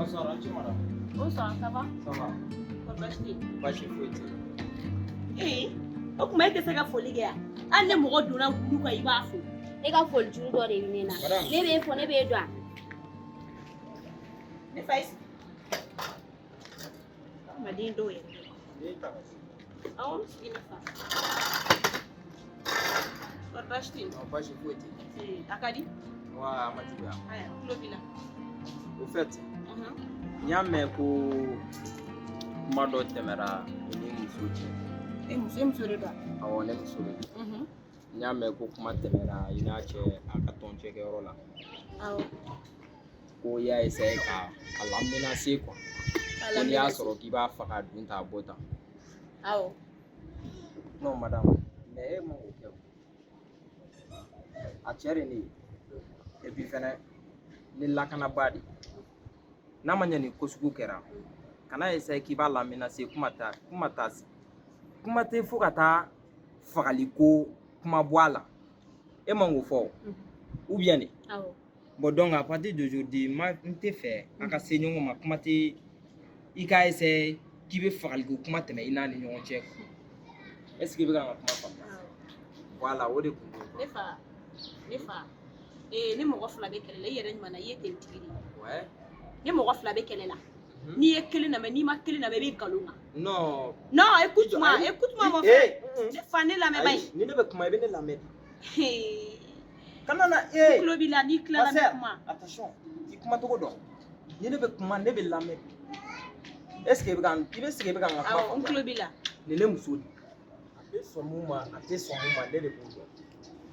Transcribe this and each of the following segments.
Bonsoir, an ce madame. Bonsoir, ça va? Ça va. Kɔri baasi tɛ yen? Baasi foyi tɛ yen. Ee, o tuma e tɛ se ka foli kɛ yan? Hali ni mɔgɔ donna wulu kan, i b'a fo. E ka foli juru dɔ de bɛ ne na. Madame. Ne b'e fo, ne b'e dɔn. Ne fa, i sigi. Adamaden dɔw yɛrɛ. Ne ta ka sigi. Awɔ, n sigi ne fa. Kɔri baasi tɛ yen? Non, baasi foyi tɛ yen. Ee, a ka di? Wa a ma juguya. Ayiwa, n tulo b'i la. Au fait, n y'a mɛn ko kuma dɔ tɛmɛra i ni muso cɛ. E muso, e muso de don? Awɔ, ne muso de don. N y'a mɛn ko kuma tɛmɛra i n'a cɛ a ka tɔn cɛkɛyɔrɔ la. Awɔ. Ko i y'a essayer ka a la menacer quoi. Ko n'i y'a sɔrɔ k'i b'a faga dun ta bɔ tan. Awɔ. Non madame, mais e man k'o kɛ o. A cɛ de ne ye. Et puis fɛnɛ, ne lakanabaa de. N'a ma ɲɛ nin ko sugu kɛra, kana essayer k'i b'a la menacer, kuma ta kuma ta kuma tɛ fo ka taa fagali ko kuma bɔ a la. E man k'o fɔ o. Ou bien de. Awɔ. Bon, donc à partir d'aujourd'hui, ma n tɛ fɛ a ka se ɲɔgɔn ma, kuma tɛ i k'a essayer k'i bɛ fagali ko kuma tɛmɛ i n'a ni ɲɔgɔn cɛ quoi. Est ce que i bɛ ka n ka kuma faamuya? Voilà, o de kun don. Ne fa, ne fa. Ee, ni mɔgɔ fila bɛ kɛlɛ la, i yɛrɛ ɲuman na, i ye tenitigi de ye. Ni mɔgɔ fila bɛ kɛlɛ la, n'i ye kelen lamɛn, n'i ma kelen lamɛn, i bɛ nkalon kan. Non. Non, écoute-moi, écoute-moi mon frère. Ne fa, ne lamɛn ba Ayi, ye. ni ne bɛ kuma, i bɛ ne lamɛn de. Hee. Kana na N ee. tulo b'i la, n'i tilala, n bɛ Ma sœur, kuma. attention, i kumacogo dɔn. Ni ne bɛ kuma, ne bɛ lamɛn. Est ce que i bɛ ka i bɛ sigi, i bɛ ka n ka kuma Awɔ, n faamuya? tulo b'i la. Nin ne muso de ye. A bɛ sɔn mun ma, a tɛ sɔn mun ma, ne de b'o dɔn.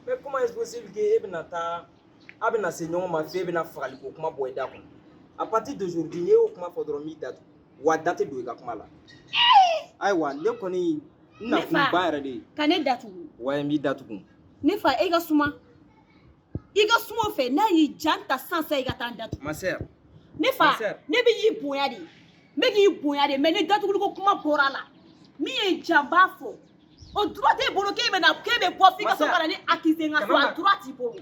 Mais comment est-ce possible que e bɛna taa, a bɛna se ɲɔgɔn ma f'e bɛna fagali ko kuma bɔ i da kɔnɔ? À partir d'aujourd'hui, n'i y'o kuma fɔ dɔrɔn, n b'i datugu. Wa da tɛ don i ka kuma la. Ayiwa, ne kɔni n Ne nakun fa. ba yɛrɛ de ye. Ka ne datugu? Wa n b'i datugu. Ne fa, e ka suma. I ka suma o fɛ, n'a y'i ja n ta sisan sisan, i ka taa n datugu. Ma sœur. Ne fa, Ma sœur. ne bɛ y'i bonya de. N bɛ k'i bonya de, mais ni datuguli ko kuma bɔra a la, min ye n ja, n b'a fɔ. O droit t'e bolo k'e bɛ na k'e bɛ bɔ f'i ka so ka na ne accuser n ka so, a droit t'i bolo.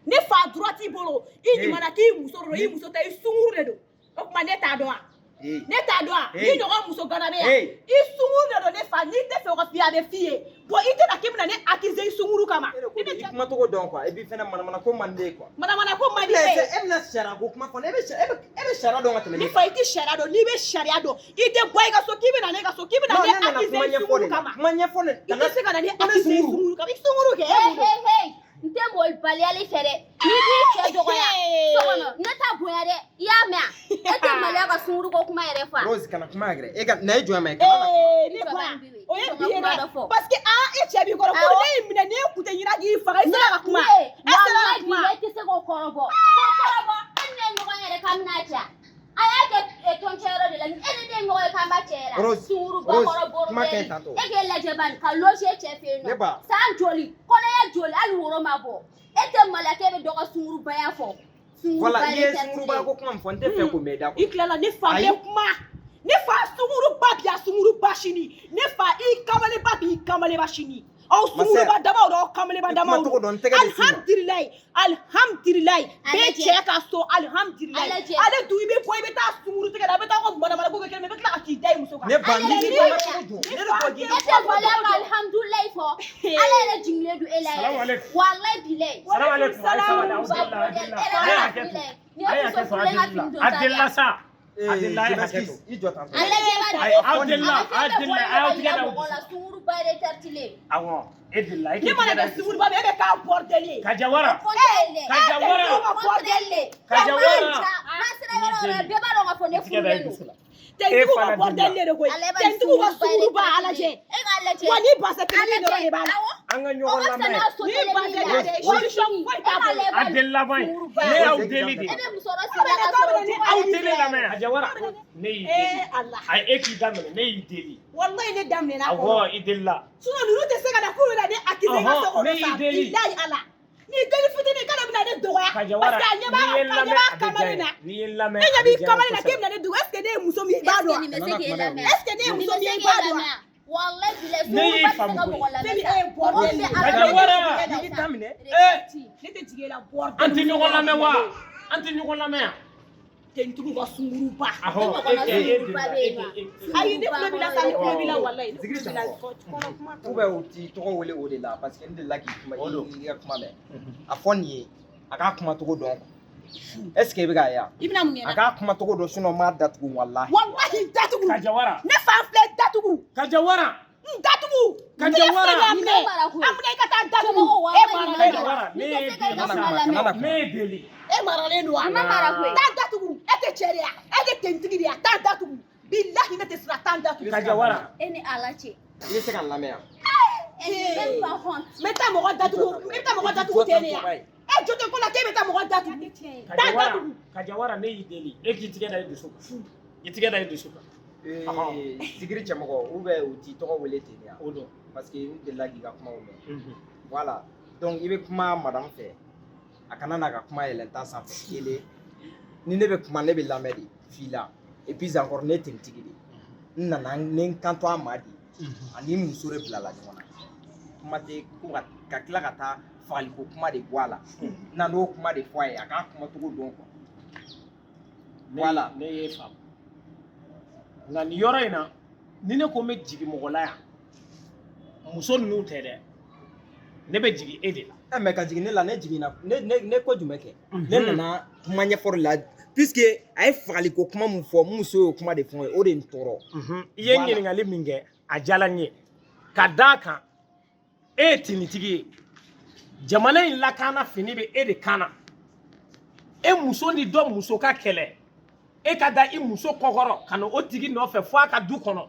Ne fa, a droit t'i bolo. I Hey. ɲuman na k'i muso de don, i muso tɛ, i sunkuru de don. O tuma ne t'a dɔn wa? Hey. Ne t'a dɔn wa? Hey. Ni ɲɔgɔn muso gana bɛ yan. Hey. I sunkuru de don ne fa, n'i tɛ fɛ o ka f'i ye, a bɛ f'i ye. Bon, i tɛna k'i bɛna ne accuser i sunkuru kama. E de ko i kumacogo dɔn quoi, et puis fɛnɛ manamana ko man di ne ye quoi. Manamana ko man di ne ye. E bɛna sariya ko kuma fɔ ne, e bɛ sariya dɔn ka tɛmɛ Ne ne fa, i tɛ sariya dɔn. N'i bɛ sariya dɔn, i tɛ bɔ i ka so k'i bɛ na ne ka so k'i bɛ na Non, ne ne nana accuser kuma i ɲɛfɔ sunkuru de la. kama. Kuma ɲɛfɔ ne. I tɛ se ka na ne Ko ne accuser i sunkuru. sunkuru kama. I sunkuru kɛ, e Hey, mun don? hey, hey. N tɛ molibaliya fɛ dɛ. N'i b'i cɛ dɔgɔya so kɔnɔ, ne t'a bonya dɛ. I y'a mɛn wa? E tɛ maloya ka sunguru ko kuma yɛrɛ fɔ wa? Rose, kana kuma yɛrɛ. E ka na i jɔ ma ye. Kana na. Ee, ne I jɔ ba, bani Bibi. o ye I jɔ bi ye ka kuma dɛ. dɔ fɔ. Parce que aa, e cɛ b'i kɔrɔ ko Awɔ. ne y'i minɛ, ne kun tɛ ɲinɛ k'i faga, i sera ka kuma. Ne, E sera ka walahi kuma. bilahi, i tɛ se k'o kɔrɔbɔ. K'o kɔrɔbɔ, e ni ne ye ɲɔgɔn yɛrɛ k'an bɛna cɛ. A y'a kɛ tɔncɛyɔrɔ de la. E ni ne ye ɲɔgɔn ye k'an b'a cɛ yɛrɛ. Rose, Sunguruba Rose, kɔrɔ boro kuma ka ɲi bɛɛ tantɔ. E k'e lajɛ bani ka loger cɛ fɛ yen Ne nɔ. ba. San joli, kɔnɔya joli, hali woro ma bɔ. E tɛ maloya k'e bɛ dɔ ka sungurubaya fɔ. Voilà, Sunguruba i ye sunguruba ko kuma min fɔ, n tɛ fɛ k'o mɛn i da I kɔnɔ. tilala, ne fa Ayi. bɛ kuma. Ne fa, sunguruba bi a sunguruba sini. Ne fa, i kamalenba b'i kamalenba sini. Aw Ma sœur, sunguruba damaw do, aw kamalenba i damaw kumacogo dɔn, n tɛgɛ bɛ s'i ma. Alihamdulilayi, alihamdulilayi. Bɛɛ Alajɛ. cɛ ka so, alihamdulilayi. Alajɛ. Ale dun, i bɛ bɔ, i bɛ taa sunguru tigɛ la, i bɛ taa ko manamana ko kɛ kɛnɛ ma, i bɛ tila ka t'i da i muso kan. Ne ba, n'i k'i kumacogo dɔn, ne de ko k'i E tɛ maloya ka alihamudulilayi fɔ. Ala yɛrɛ jigilen don e la Salamu yɛrɛ. alaikum. Walayi bilayi. Salamu alaikum. Salamu Ayi, sabali, aw Sunguruba delila, aw modèle. delila. E yɛrɛ A ye b'a hakɛ to. bilayi. Ni A ye ye hakɛ muso to, aw furulen ka delila. fini don A ta delila la. sa. A Ee, delila, a je ye hakɛ to. m'excuse, i jɔ tantɔ. Alajɛ b'a Ayi, di. aw delila, A bɛ aw fɛn bɛɛ delila, bɔ a y'aw ne tigɛ ka da yira u mɔgɔ la. dusu. Sunguruba yɛrɛ tartilen. Awɔ, e delila, i Ne k'i mana tigɛ da kɛ i dusu. sunguruba bɛ, e bɛ k'a bordel ye. Kajawara, Kɔntɛle. Kajawara, E tɛ bordel ye. Kajawara. N'an sera yɔrɔ o yɔrɔ, bɛɛ b'a dɔn k'a fɔ ne I tigɛ da i furulen dusu don. la. Tɛntigiw fana ka bordel delila. de koyi. Ale b'a Tɛntigiw ka sunguruba sunguruba yɛrɛ a lajɛ. E k'a lajɛ. Wa ni basɛ kelen dɔrɔn de b'a la. Awɔ. An ka O ɲɔgɔn ka fisa lamɛn. n'a so Ni kelen basɛ b'i la. de solution foyi t'a E k'a bolo. lajɛ A delila ban ye. Ne y'aw deli de. E bɛ musɔrɔ siri a ka sɔrɔ cogo Aw yɛrɛ tɛ ne tɛ. lamɛn. Kajawara, ne y'i Ee deli. Ala. Ayi, e k'i daminɛ, ne y'i deli. Wallahi ne daminɛna kɔrɔ. Awɔ, i delila. Sinon ninnu tɛ se ka na k'u bɛna ne accuser n ka so Ɔhɔn, ne kɔnɔ y'i sa. deli. Bilahi Ala. Ni deli fitinin k'ale bɛna ne dɔgɔya. Kajawara, Parce que a ɲɛ b'a n'i ye n a ɲɛ lamɛn, b'a a bɛ diya kamalen n na. ye. N'i ye n lamɛn, E a ɲɛ bɛ b'i diya n ye kamalen na k'e kosɛbɛ. bɛna ne dɔgɔya. Est ce que ne ye muso min ye i b'a Est-ce que dɔn wa? nin bɛ se k'e lamɛn? Est ce que ne ye Nin muso bɛ min se ye i k'e b'a dɔn wa? lamɛn? Walahi bilahi, Ne y'i sunguruba tɛ se faamu ka koyi. mɔgɔ lamɛn Fɛn min sa. e ye Mɔgɔ bordel min ye. bɛ Ala Kajawara. N'i k'i daminɛ. Ee, Ne tɛ jigin e la bordel. an tɛ ɲɔgɔn lamɛn wa? An tɛ ɲɔgɔn lamɛn yan. Tenitigiw ka sunguruba. Ahɔ, E ɲɔgɔnna e e sunguruba delila bɛ e yen wa? e Ayi, ne tulo b'i la sa, ne tulo b'i la walayi. Ne Zigiri tulo b'i la. Cɛmɔgɔ. Kɔnɔ kuma Ou bien u t'i tɔgɔ wele o de la, parce que n delila k'i kuma, O don. i ka kuma mɛn. A fɔ nin ye, a k'a kuma cogo dɔn. Est ce que i bɛ k'a ye wa? I bɛna mun kɛ A n na? k'a kuma cogo dɔn, sinon n b'a datugu walahi. Walahi, datugu. Kajawara. Ne fa filɛ, datugu. Kajawara. N datugu. Kajawara. A Nin minɛ, ma mara koyi. a minɛ, i ka taa datugu. Cɛmɔgɔ, E walahi, nin ma maralen don. mara. Kajawara, ne Nin tɛ ye se ka i ka deli. kuma Kana na lamɛn. kuma. Ne ye deli. E maralen don wa? A ma mara koyi. Taa datugu. E tɛ cɛ de ya? E tɛ tenitigi de ya? Taa datugu. Bilahi, ne tɛ siran, taa datugu. Kajawara. E ni Ala cɛ. I bɛ se ka n lamɛn yan. Elle n'est même pas honte. N bɛ taa mɔgɔ datugu, n bɛ taa mɔgɔ datugu ten de ya? E jo tɛ ko la k'e bɛ taa mɔgɔ datugu. Taa Kajawara. datugu. Kajawara, ne y'i deli. E k'i tigɛ da i dusu kan. I tigɛ da i dusu kan. Zigiri cɛmɔgɔ, ou bien u t'i tɔgɔ wele ten de yan? O don. Parce que n delila k'i ka kumaw mɛn. Voilà, donc i bɛ kuma madame fɛ, a kana n'a ka kuma yɛlɛn ta sanfɛ. Kelen, ni ne bɛ kuma, ne bɛ lamɛn de f'i la. Et puis encore, ne ye tenitigi de ye. N nana ne n kan to a ma de, ani muso de bilala ɲɔgɔn na. Kuma tɛ ko ka tila ka taa fagaliko kuma de bɔ a la. N nan'o kuma de fɔ a ye, a k'a kumacogo dɔn quoi. Voilà. Ne y'e faamu. Nka nin yɔrɔ in na, ni ne ko n bɛ jigin mɔgɔ la yan, muso ninnu tɛ dɛ, ne bɛ jigin e de la. Ɛ, mais ka jigin ne la, ne jiginna, ne ko jumɛn kɛ? Ne nana kuma ɲɛfɔ de la, puisque a ye fagaliko kuma mun fɔ, n muso y'o kuma de fɔ n ye, o de ye n tɔɔrɔ. I ye Voilà. ɲininkali min kɛ, a diyara n ye, ka d'a kan e ye tenitigi ye, jamana in lakana fini bɛ e de kan na. E muso ni dɔ muso ka kɛlɛ, e ka da i muso kɔkɔrɔ ka na o tigi nɔfɛ fo a ka du kɔnɔ,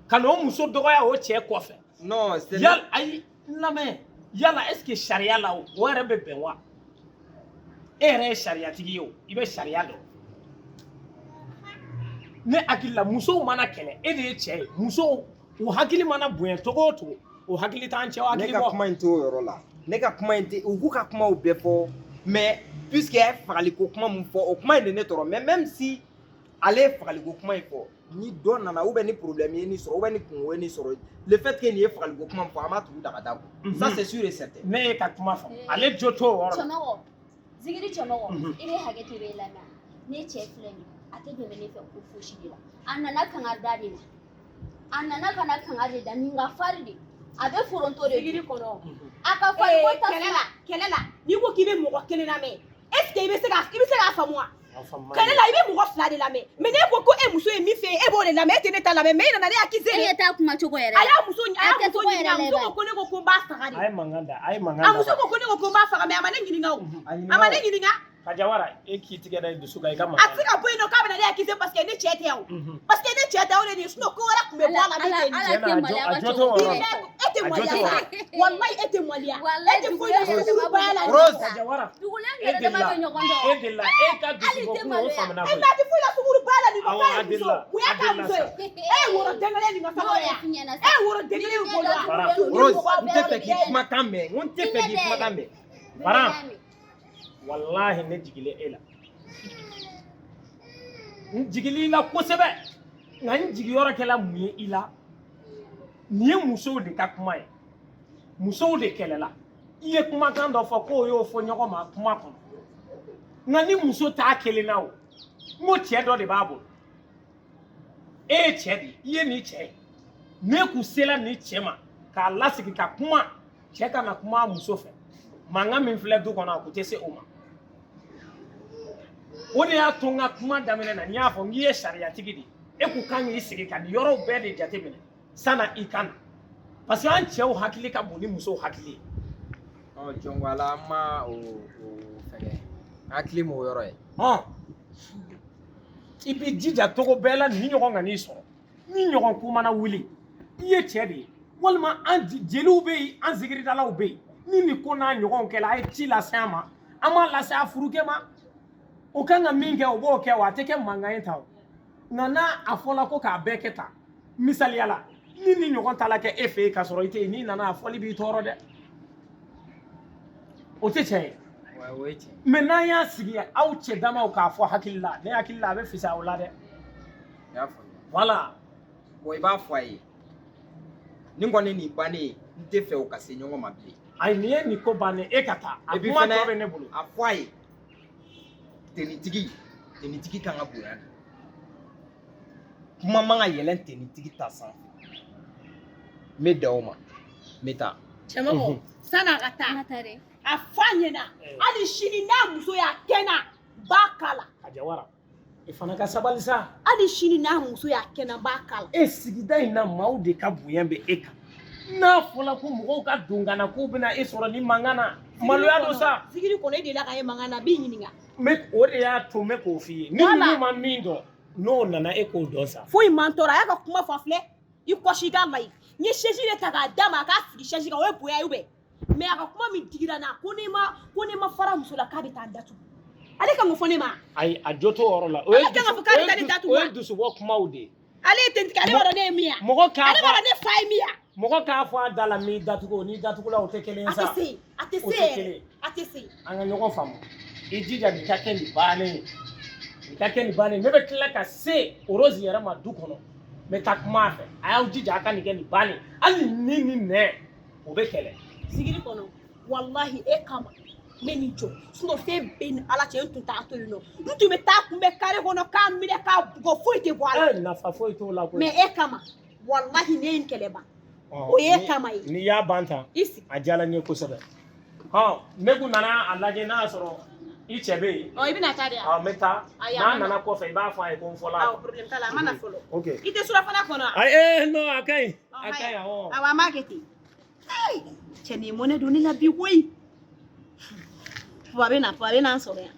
ka na o muso dɔgɔya o cɛ kɔfɛ. Non, c'est Yala, ayi, n lamɛn, yala est ce que sariya la o yɛrɛ bɛ bɛn wa? E yɛrɛ ye sariyatigi ye, o i bɛ sariya dɔn. Ne hakili la, musow mana kɛlɛ, e de ye cɛ ye, musow u hakili mana bonya cogo o cogo, o hakili t'an cɛw Ne hakili ka bɔ. kuma in t'o yɔrɔ la. Ne ka kuma in tɛ u k'u ka kumaw bɛɛ fɔ, mais puisque a ye fagaliko kuma mun fɔ, o kuma in de ne tɔɔrɔ. Mais même si ale ye fagaliko kuma in fɔ, ni dɔ nana, ou bien ni problème ye nin sɔrɔ, ou bien ni kungo ye nin sɔrɔ, le fait que nin ye fagaliko kuma min fɔ, an b'a tugu da ka da kun. Ça, c'est sûr et certain. Ne ye ka kuma fɔ, ale jo t'o yɔrɔ la. Cɛmɔgɔ, Zigiri cɛmɔgɔ, i bɛ hakɛ to, i bɛ lamɛn. Ne cɛ filɛ nin ye, a tɛ dɛmɛ ne fɛ ko fosi de la. A nana kangari da de la. A nana ka na kangari de da nin ka fari de. A bɛ foronto de Zigiri dun. kɔnɔ. A ka fari ko ta Kɛlɛ la, kɛlɛ la, n'i ko k'i bɛ mɔgɔ kelen lamɛn, est ce que i bɛ se k'a faamu wa? A faamu. Kɛlɛ la, i bɛ mɔgɔ fila de lamɛn, mais n'e ko ko e muso ye min fɛ yen, e b'o de lamɛn, e tɛ ne ta lamɛn, mais e nana ne accuser E de. ɲɛ t'a kuma cogo yɛrɛ A la. y'a muso a A y'a muso kɛcogo ɲininka, yɛrɛ a la i muso b'a ko ko ne ko ko n b'a faga de. A ye mankan da, a ye mankan A da. muso ko ko ne ko ko n b'a faga, mais a ma ne ɲininka o. A A ma ne ɲininka. Kajawara, e k'i tigɛ da i dusu kan, i ka A mankan tɛ se ka bɔ yen nɔ k'a bɛna ne accuser parce que ne cɛ tɛ yan o. Parce que ne cɛ tɛ, o de nin, sinon ko wɛrɛ tun bɛ bɔ a la min tɛ nin ye. Ala Tiɲɛna, tɛ a maloya a ka jo cɛw t'o yɔrɔ la. fɛ. E tɛ A jo maloya t'o sa. yɔrɔ. Walayi, e tɛ maloya. Walayi, E tɛ foyi la dugulen yɛrɛ sunkurubaya la. dama bɛ Rose. Kajawara, Dugulen e yɛrɛ dama delila bɛ ɲɔgɔn dɔn. e delila e ka Hali dusubɔ tɛ kun o maloya. faamuna E koyi. mais a tɛ foyi la sunkurubaya la nin ko Awɔ, k'a ye a muso. delila, Mun y'a a k'a delila muso sa. ye? E ye woro den kelen nin ka N'o sabali de ya. f'i ɲɛna E sa. ye woro den kelen in bolo wa? Bara. Rose, n tɛ fɛ k'i kumakan mɛn, n ko n tɛ fɛ k'i kumakan mɛn. Bara. Walahi, ne jigilen e la, n jigil'i la kosɛbɛ, nka n jigiyɔrɔ kɛla mun ye i la? Nin ye musow de ka kuma ye, musow de kɛlɛla. I ye kumakan dɔ fɔ k'o y'o fɔ ɲɔgɔn ma kuma kɔnɔ, nka ni muso t'a kelen na o, n ko cɛ dɔ de b'a bolo. E ye cɛ de ye, i ye nin cɛ ye, ne kun sela nin cɛ ma k'a lasigi ka kuma, cɛ ka na kuma a muso fɛ. Mankan min filɛ du kɔnɔ, a kun tɛ se o ma. O de y'a to n ka kuma daminɛ na, n y'a fɔ n k'i ye sariyatigi de ye, e kun kan k'i sigi ka nin yɔrɔw bɛɛ de jateminɛ sanna i ka na, parce que an cɛw hakili ka bon ni musow hakili ye. Ɔ, jɔnko ala, an ma o fɛngɛ, n hakili m'o yɔrɔ ye. Hɔn, i b'i jija cogo bɛɛ la nin ɲɔgɔn ka n'i sɔrɔ, ni ɲɔgɔn ko mana wuli, i ye cɛ de ye, walima an jeliw bɛ yen, an zikiridalaw bɛ yen, ni nin ko n'a ɲɔgɔnw kɛla, a ye ci lase an ma, an b'a lase a furukɛ ma. O kan ka min kɛ, o b'o kɛ, wa a tɛ kɛ mankan ye tan o. Nka n'a a fɔla ko k'a bɛɛ kɛ tan, misaliya la, ni nin ɲɔgɔn taala kɛ e fɛ yen k'a sɔrɔ i tɛ yen, n'i nana a fɔli b'i tɔɔrɔ dɛ, o tɛ tiɲɛ ye. Ouais, o ye tiɲɛ ye. Mais n'an y'a sigi aw cɛ damaw k'a fɔ hakili la, ne hakili la, a bɛ fisaya o la dɛ. N y'a faamuya. Voilà. Bon, i b'a fɔ a ye, nin kɔni nin bannen, n tɛ fɛ o ka se ɲɔgɔn ma bilen. Ayi, nin ye nin ko bannen, e ka taa a Et puis kuma fɛnɛ, tɔ bɛ ne bolo. a fɔ a ye, tenitigi Tenitigi kan ka bonya de. Kuma man ka yɛlɛn tenitigi ta sanfɛ. N bɛ dan o ma, n bɛ taa. Cɛmɔgɔ, san'a ka taa, An ka taa dɛ. a fɔ a ɲɛna, hali sini n'a muso y'a kɛ n na, n b'a k'a la. A Jawara, i fana ka sabali sa. Hali sini n'a muso y'a kɛ n na, n b'a k'a la. E, sigida in na, maaw de ka bonya bɛ e kan. N'a fɔla ko mɔgɔw ka don ka na k'u bɛna e sɔrɔ ni mankan na, maloya don sa. Zigiri kɔnɔ, e delila ka ye mankan na, n b'i ɲininka. N bɛ o de y'a to n bɛ k'o f'i ye. Ni Voilà. ninnu ma min dɔn, n'o nana, e k'o dɔn sa. Foyi man tɔɔrɔ. A y'a ka kuma fɔ, a filɛ, i kɔsi i k'a mayi. N ye chaise de ta k'a d'a ma, a k'a sigi chaise kan, o ye bonya ye ou bien? Mais a ka kuma min digira n na, ko ne ma fara muso la, k'a bɛ taa n datugu. Ale kan k'o fɔ ne ma? Ayi, a jo t'o yɔrɔ la. O ye Ale kan ka fɔ k'a bɛ taa ne datugu o wa? ye dusubɔ kumaw de ye. Ale ye tentigi, ale b'a dɔn ne ye min ye. Mɔgɔ k'a Ale b'a fɔ dɔn ne fa ye min ye. Mɔgɔ k'a fɔ a da la m'i datugu, o n'i datugula, o tɛ kelen ye A sa. tɛ se, a tɛ O se tɛ yɛrɛ. kelen ye. A tɛ se. An ka ɲɔgɔn faamu. I jija nin ka kɛ nin bannen ye, nin ka kɛ nin bannen ye. Ne bɛ tila ka se Rose yɛrɛ ma du kɔnɔ, n bɛ taa kuma a fɛ. A y'aw jija a ka nin kɛ nin bannen ye. Hali ni nɛ o bɛ kɛlɛ. Sigiri kɔnɔ, walahi, e kama n bɛ nin jɔ. Sinon fɛn bɛɛ ni Ala cɛ, n tun t'a to yen nɔ, n tun bɛ taa kunbɛ kare kɔnɔ k'a minɛ k'a bugɔ, foyi tɛ bɔ a la. Ɛ, nafa foyi t'o la koyi. Mais e kama, walahi, ne ye n kɛlɛ ban. O ye kama ye. N'i y'a ban tan, I sigi. a diyara n ye kosɛbɛ. Hɔn, ne kun nana a lajɛ n'a y'a sɔrɔ i cɛ bɛ yen. Ɔ, i bɛna taa de? Awɔ, n bɛ taa. Ayi, a N'a ma na. nana kɔfɛ, i b'a fɔ a ye ko n fɔla a Awɔ, problème t'a la, a ma na fɔlɔ. Ok. I tɛ surafana kɔnɔ wa? Ayi, ee, non, a ka ɲi, a ka ɲi, awɔ. Awɔ, an b'a kɛ ten. Cɛ, nin mɔnɛ don ne la bi koyi. Papa bɛ na, papa bɛ na n sɔrɔ yan.